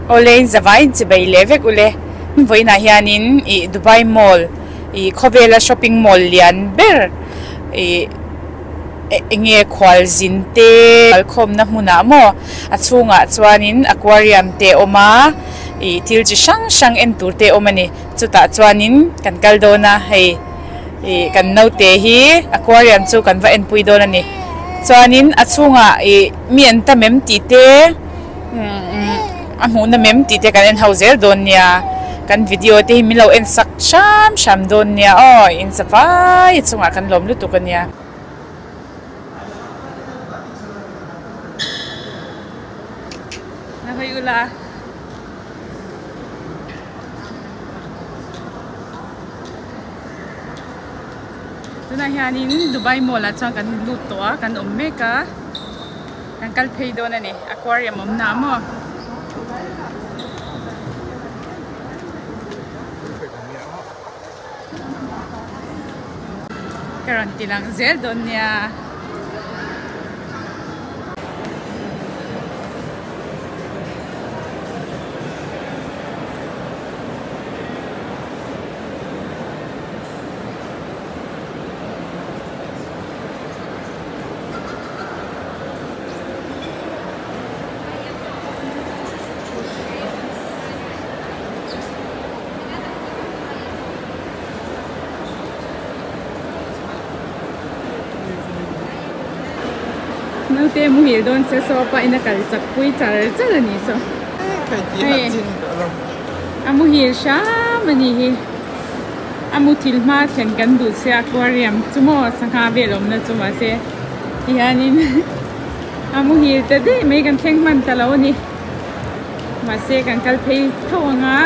Awle in zavai in chibei leh vek ule. Vawiinah hianin ih Dubai Mall ih khawvela shopping mall lian ber ih eng nge khualzin te kalkhawmna hmunah maw a chhungah chuanin aquarium te a awm a ih thil chi hrang hrang en tur te a awm a ni chutah chuanin kan kal dawn a hei ih kan naute hi aquarium chu kan va enpui dawn a ni chuanin a chhungah ih mi an tam em tih te. A hmuhna mem tih te kan en ho zel dawn nia, kan video te hi min lo en sak hram hram dawn nia aw, in za vai chungah kan lawm lutuk a nia. Na hawi ula. Tunah hianin Dubai Mall ah chuan kan lut tawh a, kan awm mek a. Kan kal phei dawn a ni aquarium awm na maw. Ka rawn ti lang zel dawn nia. Naute muhil dawn se saw pah in a kal chak pui char char a ni saw. Hei a muhil hram a ni hi. A muthilh hma thlen kan duh se aquarium chu maw sangha vel awmna chu mahse tihianin a muhil ta daih mai kan thleng hman ta lo a ni mahse kan kal phei tho ang a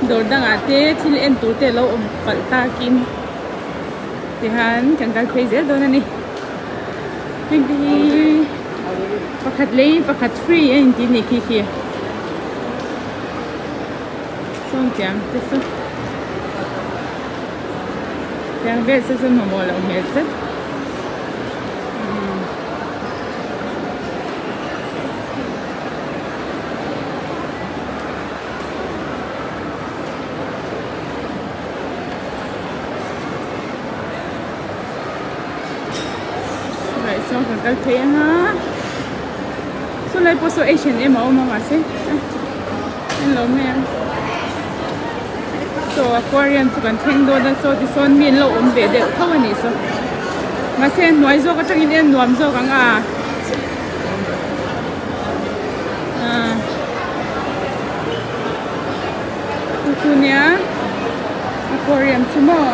dawr dangah te thil en tur te a lo awm palh takin tihian kan kal phei zel dawn a ni heng te hi pakhat lei pakhat free a intih a nih khi khi. Sawn tiang te chu tiang vel te chu mamawh loh hmel tlat sawn kan kal phei anga saw lai pawh saw H and M a awm a mahse. En lo mai ang saw aquarium chu kan thleng dawn a saw tisawn mi an lo awm ve deuh tho a nih saw mahse a hnuai zawk atangin en nuam zawk ang a ah chu chu nia aquarium chu maw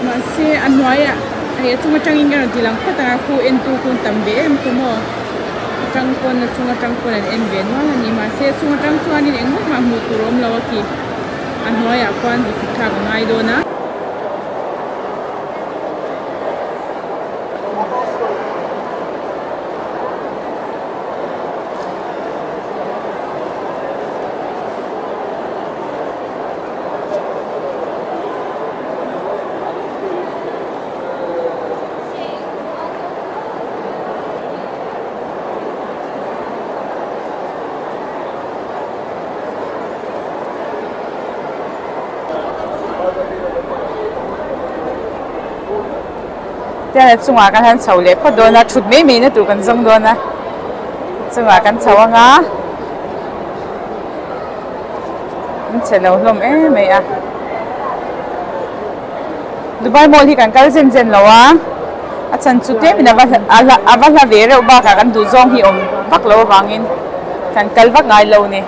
mahse a hnuaiah hei a chung atangin ka rawn ti lang phawt ang a khu entu khu an tam ve em chu maw. Atang pawn a chung atang pawn an en ve nual a ni mahse a chung atang chuanin engmah mah hmuh tur a awm lo a khi a hnuaiah khuan zu chhuk thlak a ngai dawn a. Tian a chungah kan han chho leh phawt dawn a thut mai mai na tur kan zawng dawn a chungah kan chho ang a an che lo hlawm em mai a Dubai mall hi kan kal zen zen lo a a chhan chu tlem in a va a va hla ve reuh bakah kan duh zawng hi awm vak lo avangin kan kal vak ngai lo ni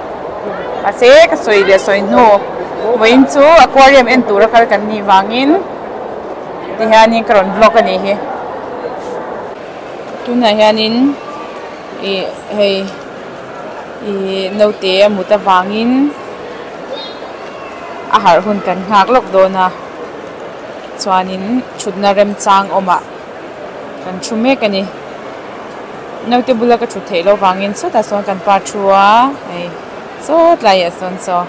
mahse ka sawi leh sawi hnu vawiin chu aquarium en tura kal kan nih vangin tihianin ka rawn vlog a nih hi tunah hianin ih hei ih naute a mut avangin. A harh hun kan nghak lawk dawn a chuanin thutna remchang awmah kan thu mek a ni naute bula ka thut theih loh vangin sawtah sawn kan pa thu a hei saw tlaiah sawn saw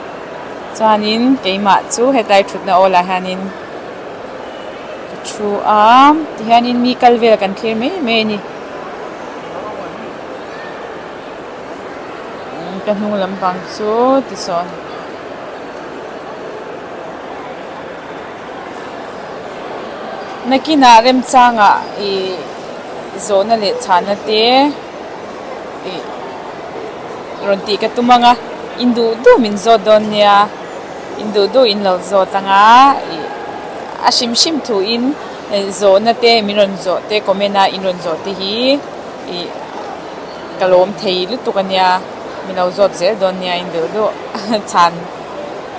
chuanin keimah chu hetlai thutna awlah hianin ka thu a tihianin mi kal vel kan thlir mai mai a ni. Ka hnung lampang chu tisawn. Nakinah remchangah ih zawhna leh chhahna te ih rawn tih ka tum ang a, in duh duh min zawt dawn nia, in duh duh in lo zawt ang a, ih a hrim hrim thuin zawhna te min rawn zawh te comment a in rawn zawh te hi ih ka lawm thei lutuk a nia, min lo zawt zel dawn nia in duh duh chhan.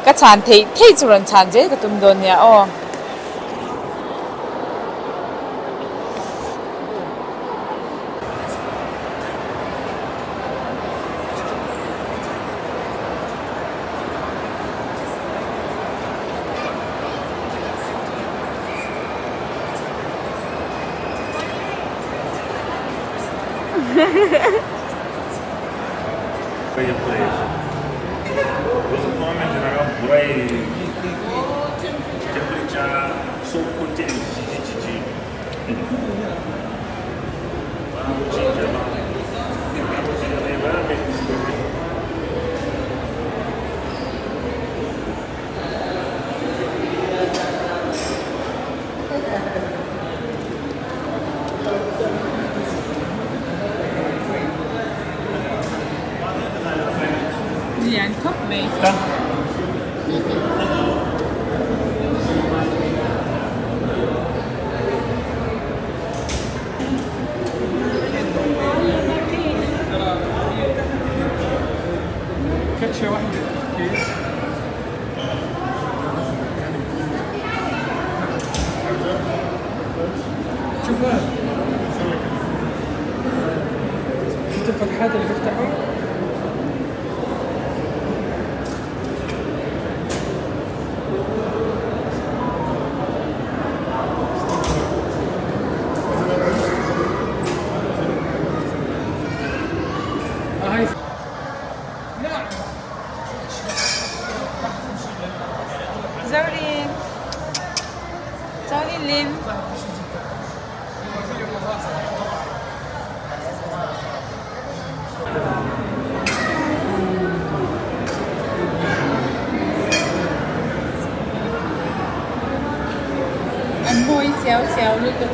Ka chhan theih theih chu rawn chhan zel ka tum dawn nia aw. Lian khawp mai. Zorin Zorin Lim. An mawi siau siau lutuk.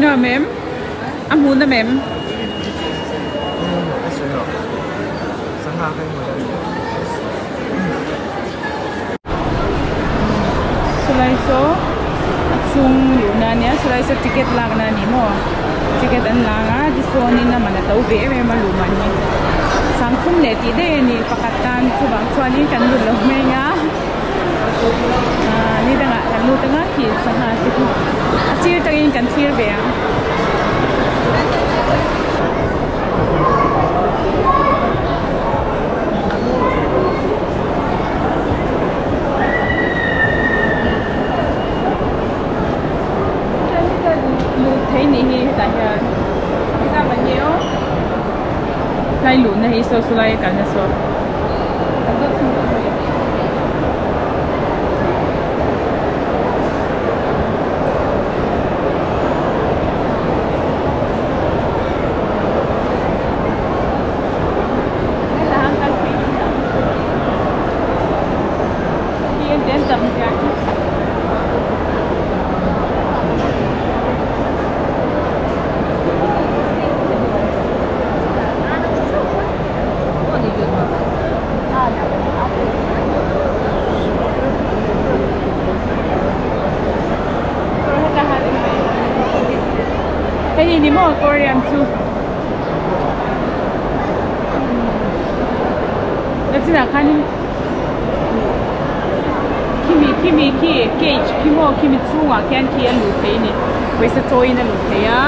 Nuam em? A hmu nawm em? Chulai saw a chhung luhna a nia chulai saw ticket lakna a ni maw ticket an lang a tichuanin a man a to ve em em a luh man hi sangthum leh tih daih a ni pakhat tan chuvang chuanin kan lut lo hmeng a. Ni dangah kan lut anga khi sangha te chu a sir tangin kan thlir ve ang. Lut thei nih hi hetah hian engzat man nge aw tlai luhna hi saw saw lai a kalna saw kan zawt chhung tawh mai. Hei hi ni maw aquarium chu nachinah khanin khimi khimi khi cage khi maw khimi chhungah khian khi a luh theih a ni pawisa chawiin a luh theih a.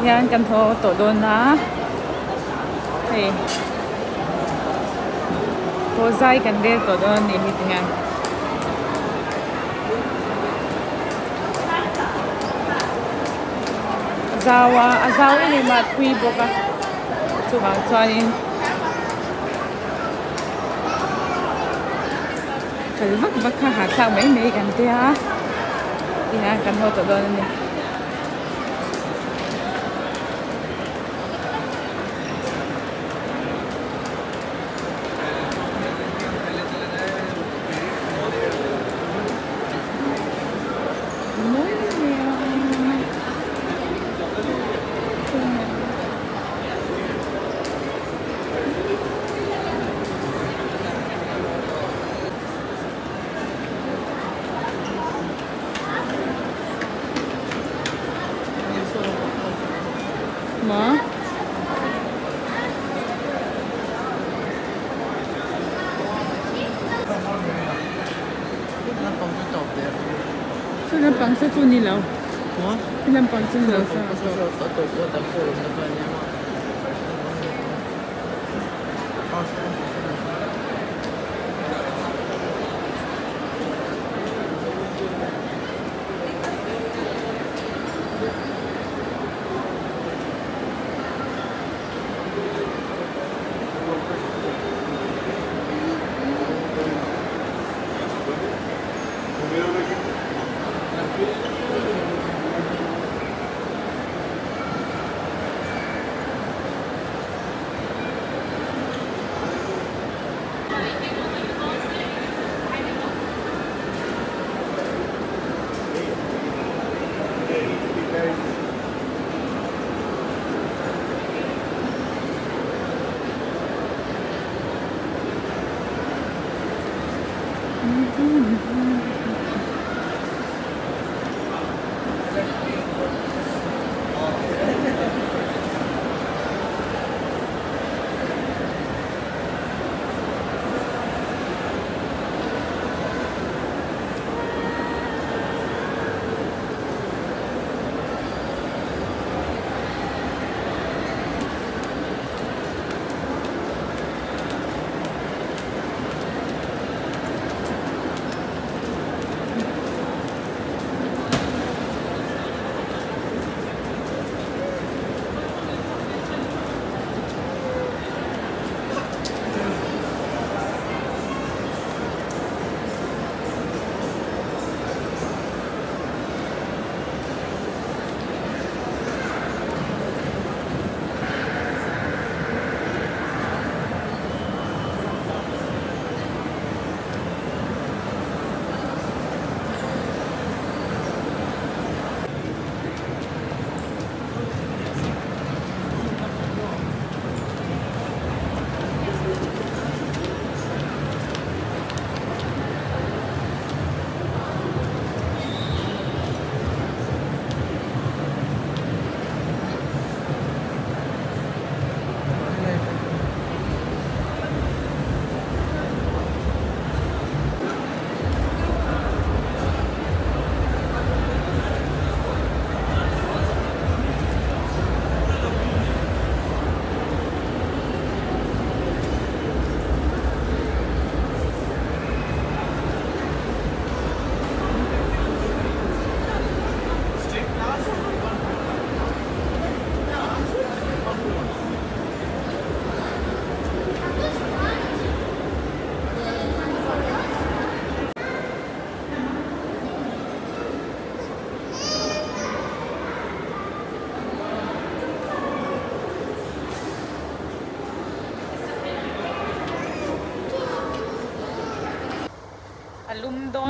Tihian kan haw tawh dawn a hei haw zai kan rel tawh dawn a nih hi tihian. Zau a a zau em em a a thui bawk a chuvang chuanin kal vak vak kha hahthlak mai mai kan tia tihian kan haw tawh dawn a ni. Maw? Chu lampang saw chu ni lo. Chu lampang chu ni lo sa.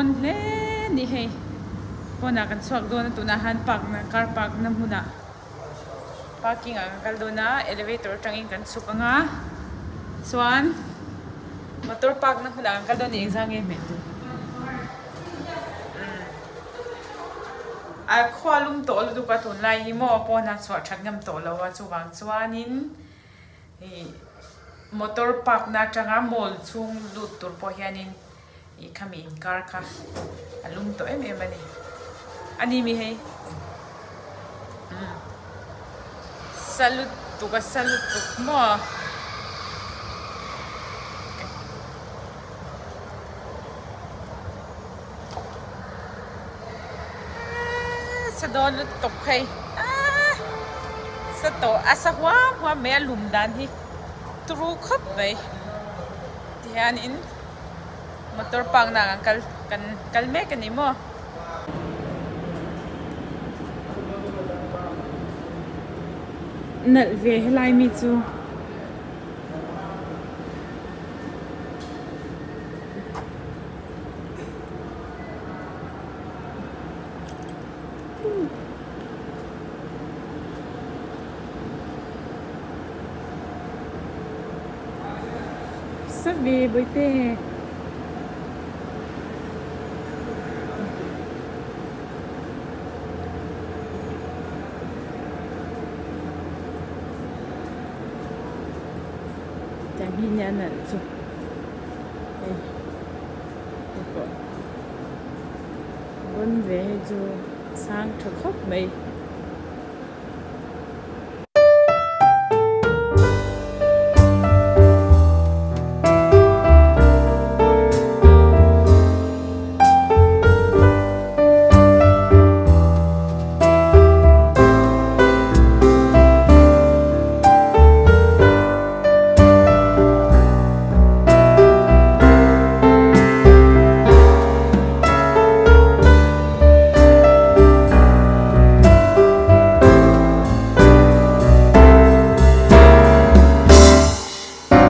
dawn hle ni hei pawnah kan chhuak dawn a tunah han park na car park na hmunah parking ah kan kal dawn a elevator atangin kan chhuk ang a chuan motor park na hmunah kan kal dawn a ni engzah nge hmeh tur a khua lum tawh lutuk a tunlai hi maw pawnah chhuah that ngam tawh lo a chuvang chuanin. Ih motor park na atanga mall chhung lut tur pawh hianin ih khami inkar kha a lum tawh em em a ni a ni mi hei umm sa lutuk a sa lutuk maw. Sa dawn lutuk hei aaa sa tawh a sa huam huam mai a lum dan hi turu khawp mai tihianin motor park na ah kan kal kan kal mek a ni maw. Nalh ve helai mi chu. Sa ve bawihte. Tiang hi nia nalh chu. Hei hei pawh bawn ve hei chu sang tha khawp mai.